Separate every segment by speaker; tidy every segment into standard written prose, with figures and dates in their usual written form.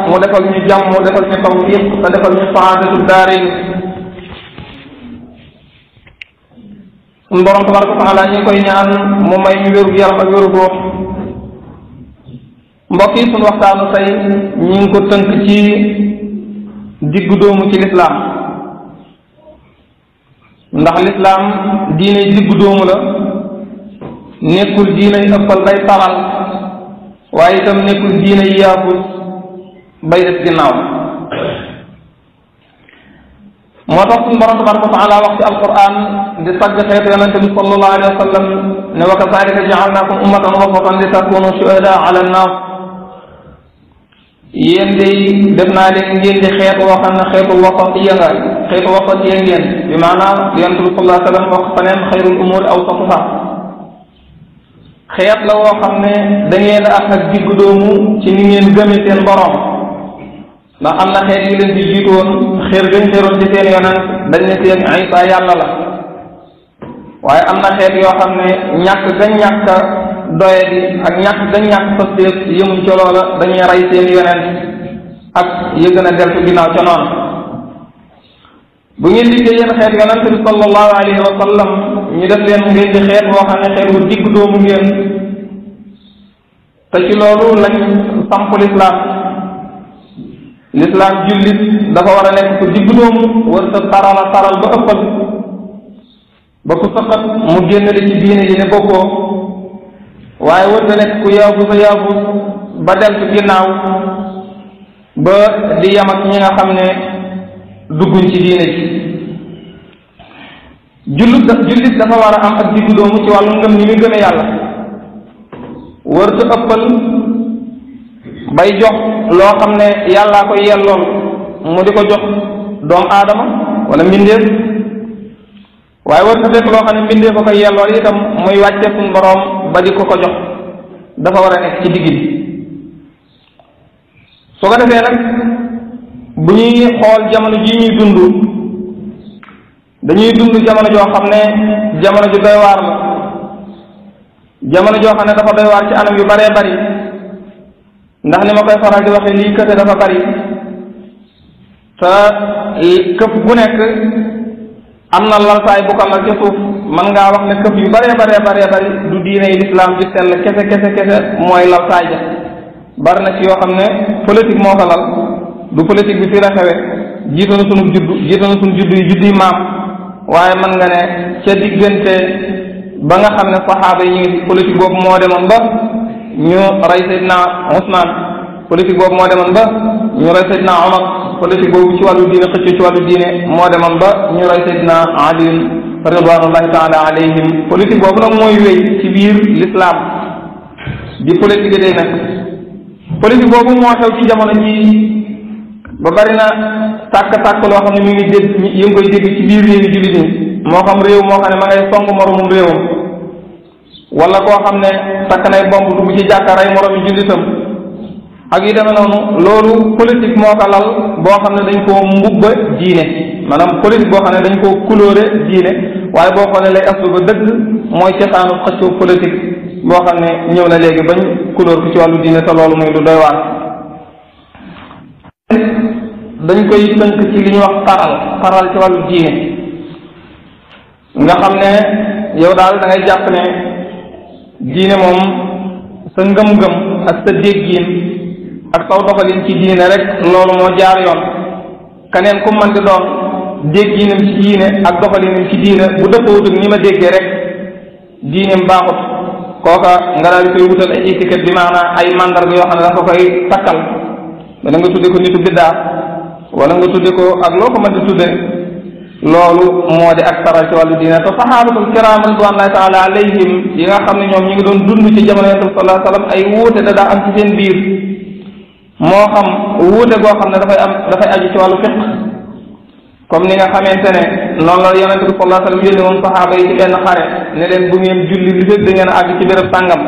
Speaker 1: mu defal ñu jàmm mu defal ñu tawfiq te defal ñu saadatu daarin. suñu borom tabaraka wa taala ñu koy ñaan mu may ñu wéru yaram ak wéru góor. mbokk yi suñu waxtaanu tey ñu ngi ko tënk ci diggu doomu ci lislaam, ndax lislaam diine diggu doomu la, nekkul diine ëppal bay taral, waaye itam nekkul diine yaafus bay des ginnaaw. moo tax suñu borom tabaraka wa taala wax ci alquran di sagg xeetu yonente bi sallallahu alayhi wa sallam ne wa kazalika ja'alnakum ummatan wasatan li takunu shuhada ala an-nas. yéen de def naa leen ngeen di xeet woo xam ne xeetu wasatiya nga xeetu wasatiya ngeen, bi maanaam yonente bi sallallahu alayhi wa sallam wax faneen xayrul umuri awsatuha. xeet la woo xam ne da ngeen ak diggu doomu ci ni ngeen gëme seen borom, ndax am na xeet yi leen di jiitoon xeer gañ xeeroon ci seen yonent dañ ne seen Isa yàlla la, waaye am na xeet yoo xam ne ñàkk gañ ñàkk doye di ak ñàkk gañ ñàkk fastéef yëmuñ ca loola dañuy rey seen yonent ak yëgën a deltu ginnaaw ca noonu. bu ngeen liggéey yéen xeet yonent bi sallallahu alayhi wa sallam ñu def leen ngeen di xeet boo xam ne xeet wu digg doomu ngeen, te ci loolu lañ samp lislaam jullit dafa war a nekk ku digg doomu, war sa taral ba ëppal ba ku saqat mu génn li ci diine ji ne bokkoo, waaye war sa nekk ku yaabu sa yaabu ba deltu ginnaaw ba di yam ak ñi nga xam ne dugguñ ci diine ji. jullit dafa war a am ak digg doomu ci wàllu ngëm ni muy gëme yàlla, war sa ëppal bay jox loo xam ne yàllaa koy yellool mu di ko jox doomu aadama wala mbindeef, waaye war sa fekk loo xam ne mbindeef a koy yellool itam muy wàcce suñu boroom ba di ko jox. dafa war a nekk ci digg bi. soo ko defee nag bu ñuy xool jamono ji ñuy dund, dañuy dund jamono joo xam ne jamono ju doy waar la, jamono joo xam ne dafa doy waar ci anam yu baree bari, ndax ni ma koy faral di waxee lii këte dafa bari, te këf bu nekk am na laltaay bu ko lal ca suuf. mën ngaa wax ne këf yu baree bari du diine yi lislaam ci sell kese mooy laltaay ja. bari na ci yoo xam ne politique moo ko lal, du politique bi fii la xewe, jiitu na sunu juddu juddu yi maam, waaye mën nga ne ca diggante ba nga xam ne saxaaba yi ñu ngi politique boobu moo demoon ba ñu rey Seydina Ousmane, politique boobu moo demoon ba ñu rey Seydina Omar, politique boobu ci wàllu diine xëccoo ci wàllu diine moo demoon ba ñu rey Seydina Ali ridwanullahi taala alayhim. politique boobu nag mooy wéy ci biir l'islam di politique day nekk. politique boobu moo xew ci jamono ji ba bari na tàkk loo xam ne mi ngi dégg yi ngi koy dégg ci biir réew yi jullit ñi, moo xam réew moo xam ne ma ngay song moromum réewam, wala koo xam ne takk nay bomb dugg ci jàkka rey moromi jullitam ak yu demee noonu. loolu politique moo ko lal boo xam ne dañ koo mbubba diine, maanaam politique boo xam ne dañ koo couleurer diine, waaye boo xoolee lay aslu ba dëgg mooy cosaanu xëccoo politique boo xam ne ñëw na léegi bañ couleur ko ci wàllu diine, te loolu muy lu doy waar. dañ koy tënk ci li ñuy wax taral ci wàllu diine, nga xam ne yow daal da ngay jàpp ne diine moom sa ngëm-ngëm ak sa déggiin ak saw doxalin ci diine rek loolu moo jaar yoon. keneen ku mën di doon déggiinam ci diine ak doxalinam ci diine bu dëppawut ak ni ma déggee rek diineem baaxut, kooka nga daal di koy wutal ay étiquette, bi maanaam ay mandarga yoo xam ne dafa koy takkal, wala nga tudde ko nitu biddaa, wala nga tudde ko ak loo ko mën di tudde. loolu moo di ak taral ci wàllu diine. te saxaabatul kiraam ridwanullahi taala alayhim yi nga xam ne ñoom ñu ngi doon dund ci jamono yonent bi sallallahu alayhi wa sallam, ay wuute da daa am ci seen biir, moo xam wuute goo xam ne dafay aju ci wàllu fiqh, comme ni nga xamante ne noonu la yonent bi sallallahu alayhi wa sallam yónni woon saxaaba yi ci benn xare ne leen bu ngeen julli li fekk da ngeen àgg ci béréb sàngam.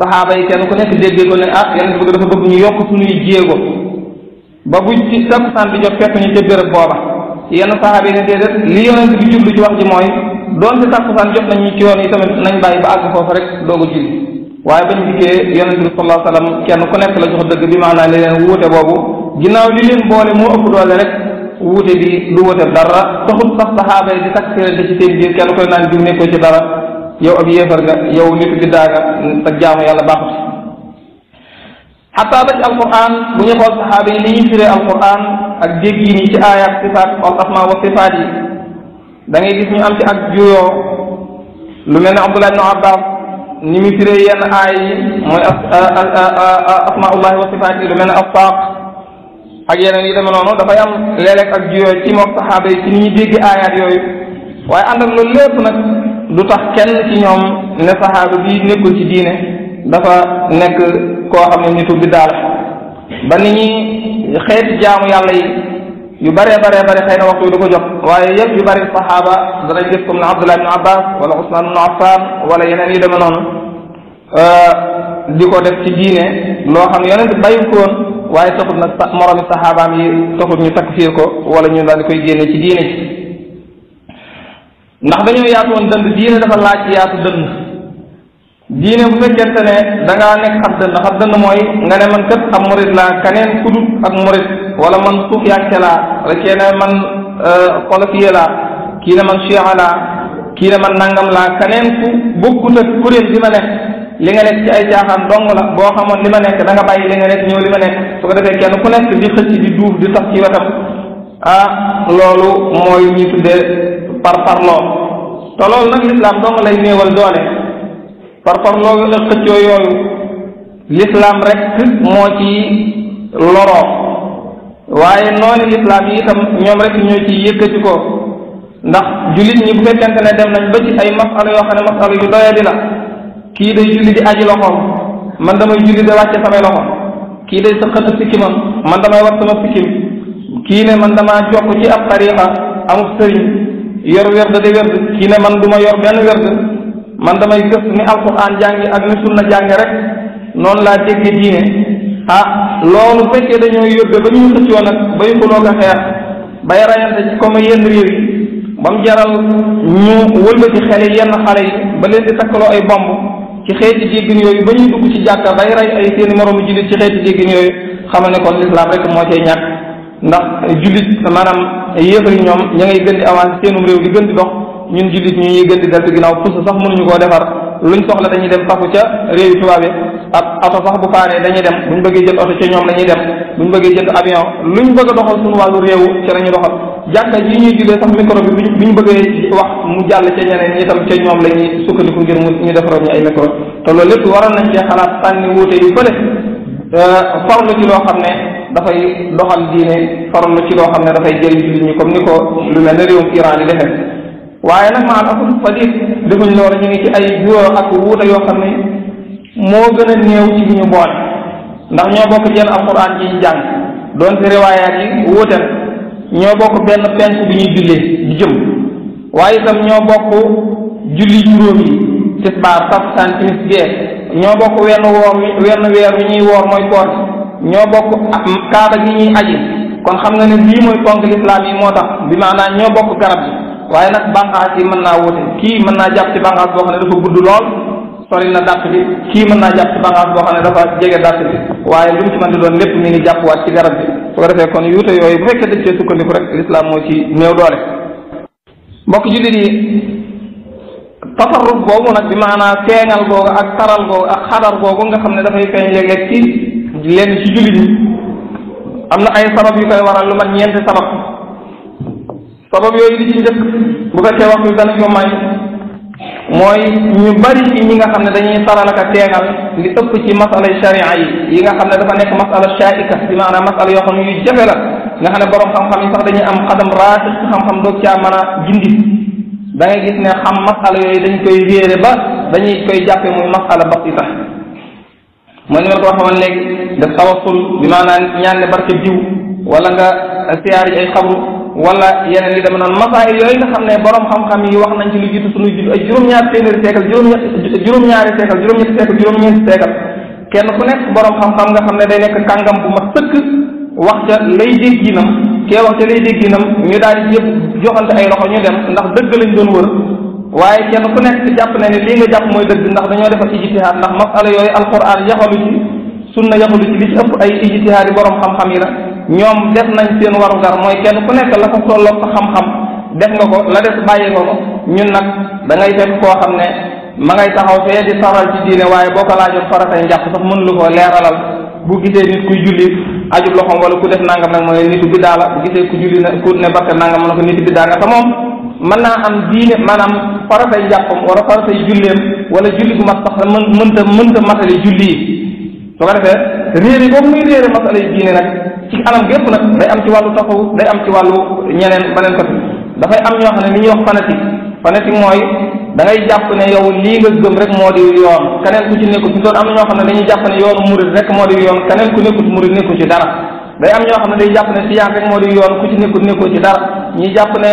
Speaker 1: saxaaba yi kenn ku nekk déggee ko ne yonent bi dafa bëgg ñu yokk suñuy jéego ba buñ ci takkusaan bi jot fekk ñu ca béréb booba. yenn saxaaba yi ne déedéet li yonent bi jublu ci wax ji mooy doon si takkusaan jot nañ ñu ci yoon yi tamit nañ bàyyi ba àgg foofu rek doog a julli. waaye bañ dikkee yonente bi sallallahu alayhi wasallam kenn ku nekk la jox dëgg bi maanaam ne leen wuute boobu ginnaaw li leen boole moo ëpp doole rek wuute bi du wuute dara taxut sax saxaaba yi di taksirante ci seen biir kenn koy naan diw nekkoo ci dara yow ab yéefar nga yow nitu biddaa nga sa jaamu yàlla baaxut xataa ba ci alquran bu ñu xool saxaaba yi li ñuy firee alquran ak dégg yi nii ci aayaat sifaat al asma wa sifaat yi da ngay gis ñu am ci ak juyoo lu mel ne Abdullah ibn Abbas ni mu firee yenn aay yi mooy asmaullahi wa sifaat yi lu mel ne assaaq ak yeneen yi demee noonu dafay am léeg-léeg ak juyoo ci moom saxaaba yi ci ni ñuy dégg aayaat yooyu waaye ànd ak loolu lépp nag du tax kenn ci ñoom ne saxaaba bi nekkul ci diine dafa nekk koo xam ne nitu biddaa la ba nit ñi xeeti jaamu yàlla yi yu bëree xëy na waxtu du ko jot waaye yëpp yu bëri saxaaba danañ gis comme ne Abdullah ibn Abbas wala Usman ibn Affan wala yeneen yi demee noonu di ko def ci diine loo xam ne yonent bàyyi ko woon waaye taxut nag moromi saxaabaam yi taxut ñu takfiir ko wala ñu daal di koy génne ci diine ci ndax dañoo yaatu woon dënd diine dafa laaj yaatu dënd diine bu fekkente ne da ngaa nekk xab dënd mooy nga ne man kat ab murid laa kaneen kudut ak murid wala man suufiyanke laa wala kii ne man xolofiye laa kii ne man chia laa kii ne man nangam laa kaneen ku bokkut ak kuréel bi ma nekk li nga nekk ci ay caaxaan dong la boo xamoon li ma nekk da nga bàyyi li nga nekk ñëw li ma nekk su ko defee kenn ku nekk di xëcc di duuf di tax ci wetam loolu mooy ñu tuddee parparloo te loolu nag lislaam dong lay néewal doole parparloo yu ak xëccoo yooyu lislaam rek moo ci loroo waaye noonu lislaam yi itam ñoom rek ñoo ci yëkkati ko ndax jullit ñi bu fekkente ne dem nañ ba ci ay masala yoo xam ne masala yu doyadi la kii day julli di aji loxoom man damay julli di wàcce samay loxo kii day sëqat sikkimam man damay wat sama sikkim kii ne man damaa jokk ci ab tariqa amul sëriñ yor werd di werd kii ne man du ma yor benn werd man damay gës ni alquran jàngi ak ni sunna jàngi rek noonu laa déggee diine loolu fekkee dañoo yóbbe ba ñuy xëccoo nag bay xuloo ko xeex bay rayante ci comme yenn réew yi ba mu jaral ñu wëlbati xele yenn xale yi ba leen di takkaloo ay bomb ci xeeti déggin yooyu ba ñuy dugg ci jàkka bay rey ay seeni moroomu jullit ci xeeti déggin yooyu xamal ne kon l'islam rek moo cay ñàkk ndax jullit maanaam yéefar yi ñoom ña ngay gën di avancé seenum réew di gën di dox ñun jullit ñu ñuy gën di deltu ginnaaw puso sax mënuñu koo defar luñ soxla dañuy dem faku ca réew yi tubaab yi ak oto sax bu paanee dañuy dem buñ bëggee jënd oto ca ñoom la ñuy dem buñ bëggee jënd avion luñ bëgg a doxal suñu wàllu réew ca la ñuy doxal jàkka ji ñuy jullee sax micro bi buñ bëggee wax mu jàll ca ñeneen ñi itam ca ñoom la ñuy sukkandiku ngir ñu defaroon ñu ay micro te loolu lépp waroon nañ cee xalaat sànni wuute yu fële farlu ci loo xam ne dafay doxal diine farlu ci loo xam ne dafay jëriñ jullit ñi comme ni ko lu mel ne réewum Iran di defee waaye nag maa asaf sadid defuñ loolu ñu ngi ci ay juyoo ak wuute yoo xam ne moo gën a néew ci bi ñu boole ndax ñoo bokk jenn alquran ji ñu jàng doon ci riwaayaat yi wuute ñoo bokk benn penk bi ñuy jullee di jëm waaye itam ñoo bokk julli juróom yi tisbaar takkusaan timis gee ñoo bokk wenn weer wi ñuy woor mooy koor ñoo bokk kaaba gi ñuy aji kon xam nga ne lii mooy ponk lislaam yi moo tax bi maanaam ñoo bokk garab yi waaye nag bànqaas yi mën naa wuute kii mën naa jàpp ci bànqaas boo xam ne dafa gudd lool sori na dàtt bi kii mën naa jàpp ci bànqaas boo xam ne dafa jege dàtt bi waaye lu mu ci mën di doon lépp mi ngi jàppwaat ci garab bi su ko defee kon yuute yooyu bu fekkee dañ cee sukkandiku rek lislaam moo ci néew doole mbokk jullit yi tasarruf boobu nag bi maanaam feeñal googu ak taral googu ak xadar googu nga xam ne dafay feeñ léeg-léeg ci lenn ci jullit ñi am na ay sabab yu koy waral lu mat ñeenti sabab yooyu li ci njëkk bu fekkee waxtu bi danañ ko may mooy ñu bari ci ñi nga xam ne dañuy taral ak a teeŋal li ëpp ci masala sharia yi nga xam ne dafa nekk masala shaika bi maanaam masala yoo xam ne yu jafe la nga xam ne borom xam-xam yi sax dañuy am xadam raatix ci xam-xam doog caa mën a gindi da ngay gis ne xam masala yooyu dañ koy réere ba dañuy koy jàppe muy masala basita mooy ni ma ko waxoon léegi def tawassul bi maanaam ñaan ne barke diw wala nga siyaar yi ay xabru wala yeneen li dama noonu masaayil yooyu nga xam ne borom xam-xam yi wax nañ ci lu jiitu suñuy judd ay juróom-ñaari téeméeri seekal juróom-ñaari seekal juróom-ñetti seekal juróom-ñeenti seekal kenn ku nekk borom xam-xam nga xam ne day nekk kàngam bu ma sëkk wax ca lay dégginam kee wax ca lay dégginam ñu daal di yëpp joxante ay loxo ñu dem ndax dëgg lañ doon wër waaye kenn ku nekk jàpp ne ne lii nga jàpp mooy dëgg ndax dañoo defal ijtihaad ndax masala yooyu alquran yaxalu ci sunna yaxalu ci li ci ëpp ay ijtihaad yi borom xam-xam yi la ñoom def nañ seen warugar mooy kenn ku nekk la ko tolloog sa xam-xam def nga ko la des bàyyi nga ko ñun nag da ngay fekk koo xam ne ma ngay taxaw fee di saral ci diine waaye boo ko laajoon faratay njàpp sax mënu lu ko leeralal bu gisee nit kuy julli aju loxoom wala ku def nangam nag mooy nitu biddaa la bu gisee ku julli ku ne barke nangam mën na ko nitu biddaa nga te moom mën naa am diine maanaam faratay njàppam wala faratay julleem wala julli bu mat sax mënta matale julli yi su ko defee réere boobu muy réere masala yi diine nag ci anam gépp nag day am ci wàllu tasawuf day am ci wàllu ñeneen beneen côté dafay am ñoo xam ne li ñuy wax fanatique mooy da ngay jàpp ne yow lii nga gëm rek moo di yoon keneen ku ci nekkul ci doon am na ñoo xam ne dañuy jàpp ne yoonu murid rek moo di yoon keneen ku nekkul murid nekkul ci dara day am ñoo xam ne day jàpp ne siyaan rek moo di yoon ku ci nekkul ci dara ñi jàpp ne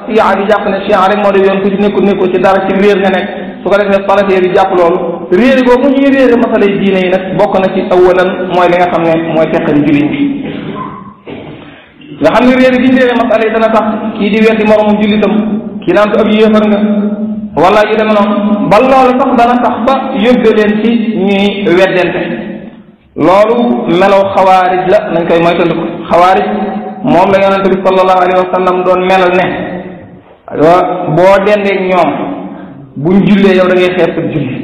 Speaker 1: siyaa di jàpp ne siyaan rek moo di yoon ku ci nekkul ci dara ci réer nga nekk su ko defee salafee di jàpp loolu réeri boobu ñuy réere masala yi diine yi nag bokk na ci awalan mooy li nga xam ne mooy teqali jullit bi nga xam ne réeri bi ñu réere masala yi dana tax kii di weddi moromu jullitam kii naan ko ab yéefar nga wala yu dem noonu ba loolu sax dana tax ba yóbbe leen ci ñuy weddente loolu melaw xawaarij la nañ koy moytandiku xawaarij moom la yonente bi sallallahu alayhi wa sallam doon melal ne boo dendeeg ñoom buñ jullee yow da ngay xeeb sa julli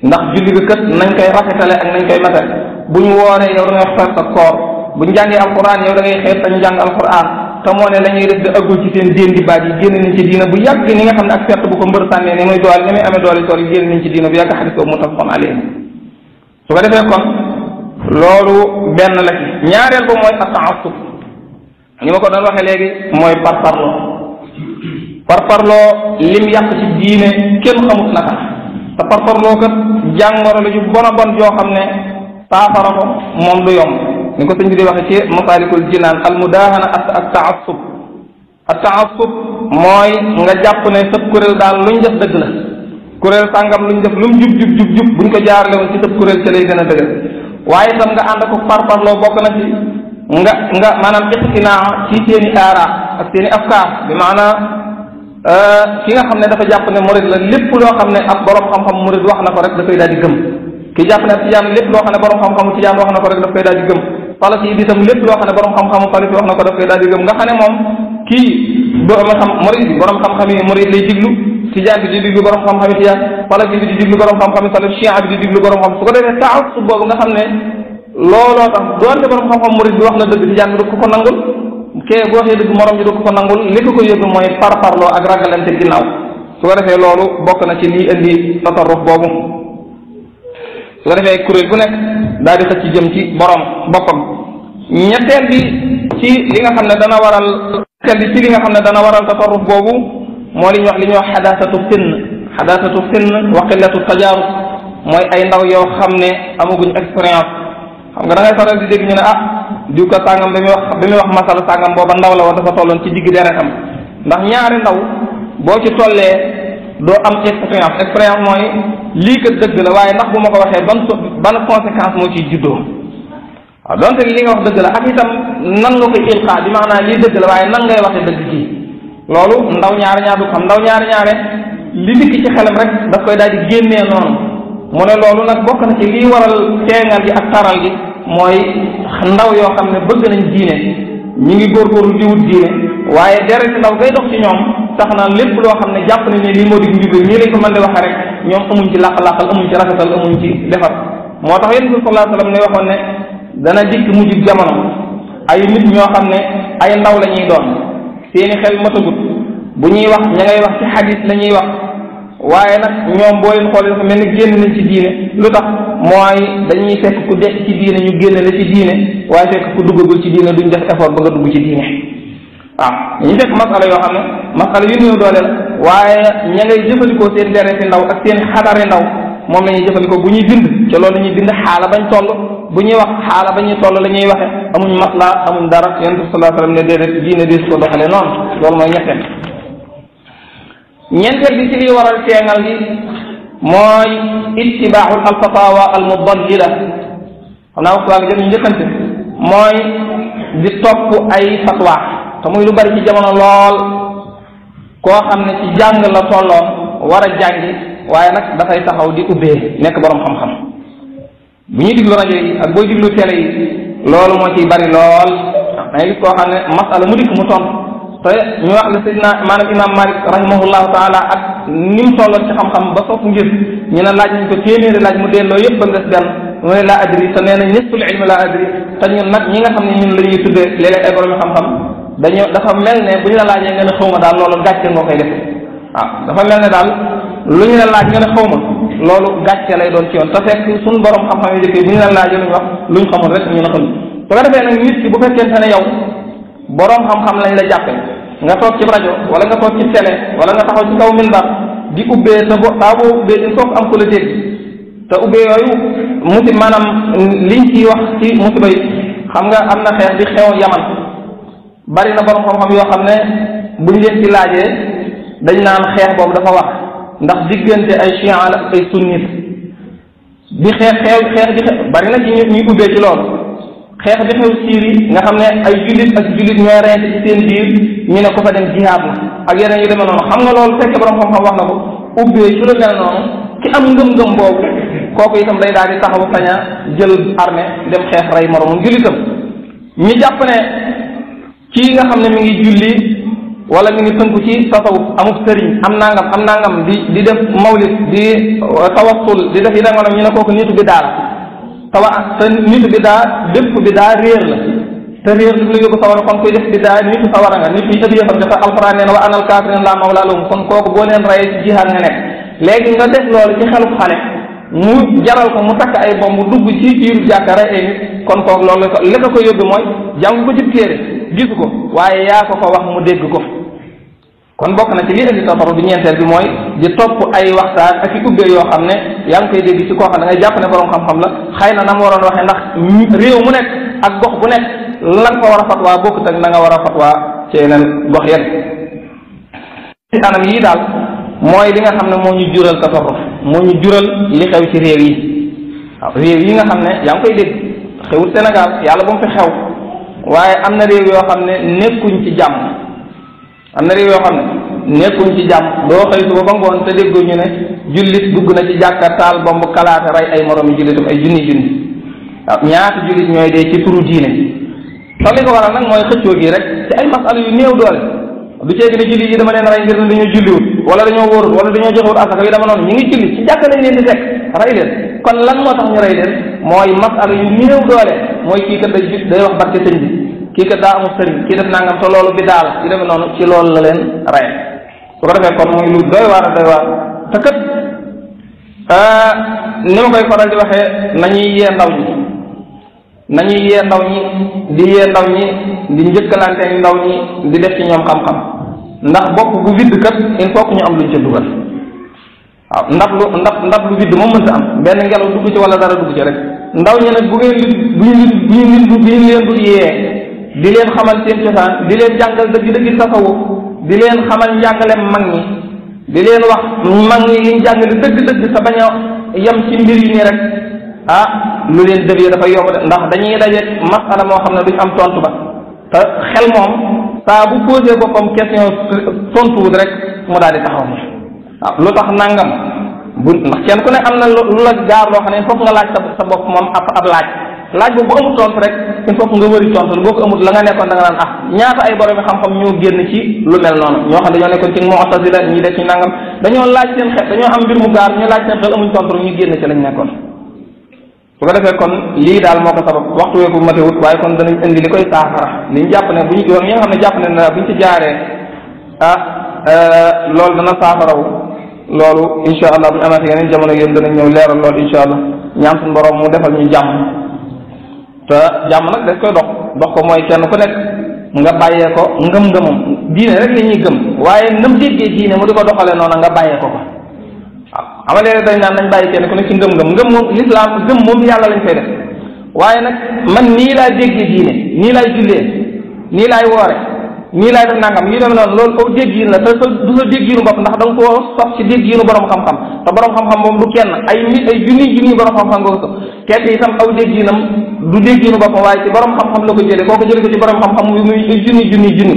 Speaker 1: ndax julli bi kat nañ koy rafetale ak nañ koy matal buñ wooree yow da ngay xeeb sa koor buñ jàngee alquran yow da ngay xeeb sañ jàng alquran te moo ne la ñuy def da ëggul ci seen déen di baat yi génn nañ ci diina bu yàgg ni nga xam ne ak fett bu ko mbër sànnee ni muy doole ni muy amee doole tool yi génn nañ ci diina bu yàgg xadis boobu muttafaqun alayhi su ko defee kon loolu benn la ci ñaareel ba mooy at-ta'assub ni ma ko doon waxee léegi mooy parparloo lim yàq ci diine kenn xamut naka te parparloo kat jàngoro la ju bon a bon joo xam ne saafara ko moom du yomb ni ko sëñ bi di waxe ci Masaalikul Jinaan al mudaahana ak ta'assub mooy nga jàpp ne sëb kuréel daal luñ def dëgg la kuréel sàngam luñ def lum jub buñ ko jaarale woon ci sëb kuréel ca lay gën a dëgg waaye itam nga ànd ko parparloo bokk na ci nga maanaam iqtinaa ci seeni aara ak seeni afkaar bi maanaam ki nga xam ne dafa jàpp ne murid la lépp loo xam ne ab borom xam-xam murid wax na ko rek dafay daal di gëm ki jàpp ne ab tijaan lépp loo xam ne borom xam-xamu tijaan wax na ko rek daf koy daal di gëm salaf yi itam lépp loo xam ne borom xam-xamu salaf wax na ko daf koy daal di gëm nga xam ne moom kii borom xam murid bi borom xam-xam yi murid lay diglu tijaan bi di diglu borom xam-xam yi tijaan salaf yi di diglu borom xam-xam yi salaf chia bi di diglu borom xam su ko defee ta'assub boobu nga xam ne looloo tax doonte borom xam-xam murid bi wax na dëgg tijaan bi du ko nangul kee boo waxee dëgg morom ji du ko nangul li ko yóbbu mooy parparloo ak ragalante ginnaaw su ko defee loolu bokk na ci lii indi tatarruf boobu su ko defee kuréel bu nekk daal di xëcc jëm ci borom boppam ñetteel bi ci li nga xam ne dana waral tatarruf boobu moo li ñuy wax xadaasatu sinn wa qillatu tajaarub mooy ay ndaw yoo xam ne amaguñ expérience xam nga da ngay faral di dégg ñu ne diw ka sàngam bi muy wax masala sàngam booba ndaw la woon dafa tolloon ci digg deretam ndax ñaari ndaw boo ci tollee doo am expérience mooy lii kat dëgg la waaye ndax bu ma ko waxee ban conséquence moo ciy juddoo waaw donte li nga wax dëgg la ak itam nan nga koy ilqa bi maanaam lii dëgg la waaye nan ngay waxee dëgg ji loolu ndaw ñaare du xam ndaw ñaare li dikk ci xelam rek daf koy daal di génnee noonu mu ne loolu nag bokk na ci lii waral teeŋal gi ak taral gi mooy ndaw yoo xam ne bëgg nañ diine ñi ngi góorgóorlu di wut diine waaye deret ndaw ngay dox ci ñoom tax na lépp loo xam ne jàpp nañ ne lii moo di njub ñii lañ ko mën di waxee rek ñoom amuñ ci làq-làqal amuñ ci rafetal amuñ ci defar moo tax yonent bi sallallahu alayhi wa sallam ne waxoon ne dana dikk mujj jamono ay nit ñoo xam ne ay ndaw la ñuy doon seeni xel matagut bu ñuy wax ña ngay wax ci xadis la ñuy wax waaye nag ñoom boo leen xoolee dafa mel ni génn nañ ci diine lu tax mooy dañuy fekk ku dekk ci diine ñu génn la ci diine waaye fekk ku duggagul ci diine duñ def effort ba nga dugg ci diine waaw ñu fekk masala yoo xam ne masala yu néew doole la waaye ña ngay jëfandikoo seen deret ndaw ak seen xadare ndaw moom la ñuy jëfandikoo bu ñuy bind ca loolu la ñuy bind xaala bañ toll bu ñuy wax xaala ba ñuy toll la ñuy waxe amuñ masla amuñ dara yonent bi sallallahu alayhi wa sallam ne déedéet diine des ko doxale noonu loolu mooy ñeenteel bi ci liy waral teeŋal gi mooy ittibaaxul alfatawa almudallila xam naa waxtu waa ngi jëm ñu njëkkante mooy di topp ay fatwa te muy lu bari ci jamono lool koo xam ne ci jàng la tolloon war a jàngi waaye nag dafay taxaw di ubbee nekk borom xam-xam. bu ñuy diglu rajo yi ak booy diglu télé yi loolu moo ciy bari lool da ngay gis koo xam ne masala mu dikk mu tontu te ñu wax la sidna maanaam imam Malik rahimahullahu taala ak ni mu tolloon ci xam-xam ba foofu ngir ñu ne laaj nañ ko téeméeri laaj mu delloo yëpp ba mu des benn mu ne laa adri te nee na nisful ilmi laa adri te ñun nag ñi nga xam ne ñun la ñuy tuddee léeg-léeg ay borom xam-xam dafa mel ne bu ñu la laajee nga ne xaw ma daal loolu gàcce nga koy def waaw dafa mel ne daal lu ñu la laaj nga ne xaw ma loolu gàcce lay doon ci yoon te fekk suñ borom xam-xam yi dëkk bu ñu la laajee luñ wax luñ xamul rek ñu ne xamul su ko defee nag nit ki bu fekkente ne yow borom xam-xam lañ la jàppe nga toog ci rajo wala nga toog ci télé wala nga taxaw ci kaw minbar di ubbee sa saa boo ubbee il faut am ko la dégg te ubbee yooyu musib maanaam liñ ci wax ci musiba yi xam nga am na xeex di xew Yaman bari na borom xam-xam yoo xam ne buñ leen ci laajee dañ naan xeex boobu dafa wax ndax diggante ay chiites la ay sunnit di xeex di bari na ci ñuy ubbee ci loolu xeex bi xew Syrie nga xam ne ay jullit ak jullit ñooy reyante ci seen biir ñu ne ko fa dem jihaad la ak yeneen yu demee noonu xam nga loolu fekkee borom xam-xam wax na ko ubbee ci lu mel noonu ki am ngëm-ngëm boobu kooku itam day daal di taxawu sañ a jël armée dem xeex rey moromam jullitam ñu jàpp ne kii nga xam ne mi ngi julli wala mi ngi tënku ci tasawuf amul sëriñ am nangam di def mawlid di tawassul di def yi dangoonam ñu ne kooku nitu bi daal te nitu bi daa bépp bi daa réer la te réer du la yóbbu sawara kon koy def bi daa nitu sawara nga nit ñi ëpp yëfam dafa alxuraan nee na wa anal kaafiriin laa mawlaa lahum kon kooku boo leen rayee ci jihaad nga nekk léegi nga def loolu ci xelub xale mu jaral ko mu takk ay bomb dugg ci biir jàkka rey ay nit kon kooku loolu li ko yóbbu mooy jàng ko ci téere gisu ko waaye yaa ko wax mu dégg ko kon bokk na ci li indi tasawuf bi ñeenteel bi mooy di topp ay waxtaan ak i ubbee yoo xam ne yaa ngi koy dégg ci koo xam ne ngay jàpp ne borom xam-xam la xëy na mu waroon waxee ndax réew mu nekk ak gox bu nekk lan ko war a fatwaa bokkut ak na nga war a fatwaa ci yeneen gox yenn ci anam yii daal mooy li nga xam ne moo ñu jural tasawuf moo ñu jural li xew ci réew yi waaw réew yi nga xam ne yaa ngi koy dégg xewul Sénégal yàlla bu mu fi xew waaye am na réew yoo xam ne nekkuñ ci jàmm am na réew yoo xam ne nekkuñ ci jàmm doo xëy suba ba ngoon te déggoo ñu ne jullit dugg na ci jàkka taal bomb kalaate rey ay moroomi jullitam ay junni waaw ñaata jullit ñooy dee ci turu diine te li ko waral nag mooy xëccoo gi rek ci ay masala yu néew doole du ceegi ne jullit yi dama leen rey ngir ne dañoo julliwut wala dañoo wóorut wala dañoo joxewut asaka yi dama noonu ñu ngi julli ci jàkka lañ leen di fekk rey leen kon lan moo tax ñu rey leen mooy masala yu néew doole mooy kii kat day wax barke sëñ bi kii kat daa amul sëriñ kii def nangam te loolu bi daal yu demee noonu ci loolu la leen rey su ko defee kon muy lu doy waar a doy waar te kat ni ma koy faral di waxee nañuy yee ndaw ñi di yee ndaw ñi di njëkkalante ndaw ñi di def ci ñoom xam-xam ndax bopp bu vide kat il faut que ñu am luñ ca dugal waaw ndab lu vide moom mënta am benn ngelaw dugg ci wala dara dugg ci rek ndaw ñi nag bu ñu leen du yee di leen xamal seen cosaan di leen jàngal dëgg tasawuf di leen xamal njàngaleem mag ñi di leen wax mag ñi liñ jàngale dëgg sa bañ a yem ci mbir yi nii rek lu leen dëgg dafa yomb de ndax dañuy daje masala moo xam ne duñ am tontu ba te xel moom saa bu posé boppam question tontuwut rek mu daal di taxaw ni waaw lu tax nangam ndax kenn ku ne am na lu la gaar loo xam ne foofu nga laaj sa bopp moom ab laaj boobu bu amul tontu rek il faut que nga wëri tontu boo ko amul la nga nekkoon da nga naan ñaata ay borom xam-xam ñoo génn ci lu mel noonu ñoo xam dañoo nekkoon ci mu'tazila ñi def ci nangam dañoo laaj seen xel dañoo am mbir mu gaar ñu laaj seen xel amuñ tontu ñu génn ci lañ nekkoon su ko defee kon lii daal moo ko sabab waxtu weeku matewut waaye kon danañ indi li koy saafara li ñu jàpp ne bu ñu yoon yi nga xam ne jàpp ne na bu ñu ci jaaree loolu dana saafarawu loolu insha allah bu ñu amaatee yeneen jamono yéen danañ ñëw leeral loolu insha allah ñaan suñu borom mu defal ñu jàmm te jàmm nag dañ koy dox ko mooy kenn ku nekk nga bàyyee ko ngëm-ngëmam diine rek la ñuy gëm waaye nam déggee diine mu di ko doxalee noonu nga bàyyee ko waaw xam nga dañ naan nañ bàyyi kenn ku nekk ci ngëm moom l'islam gëm moom yàlla lañ koy def waaye nag man nii laa déggee diine nii laay jullee nii laay woore nii laay def nangam yi dem noonu loolu aw déggiin la te du sa déggiinu bopp ndax da nga koo sof ci déggiinu borom xam-xam te borom xam-xam moom du kenn ay junni borom xam-xam nga ko sof kenn itam aw déggiinam du déggiinu boppam waaye ci borom xam-xam la ko jëlee koo ko jëlee ko ci borom xam-xam muy junni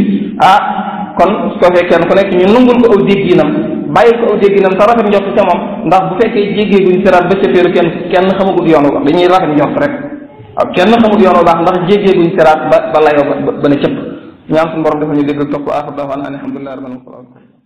Speaker 1: kon su ko fee kenn ku nekk ñu nungul ko aw jégginam bàyyi ko aw jégginam te rafet njort ca moom ndax bu fekkee jéggee guñ siraat ba ca péeru kenn xamagut yoon wu baax dañuy rafet njort rek waaw kenn xamut yoon wu baax ndax jéggee guñ siraat ba layoo ba ne cëpp ñaan suñu borom dafa ñu dégg topp axir dawaan alhamdulilah rabbil alamin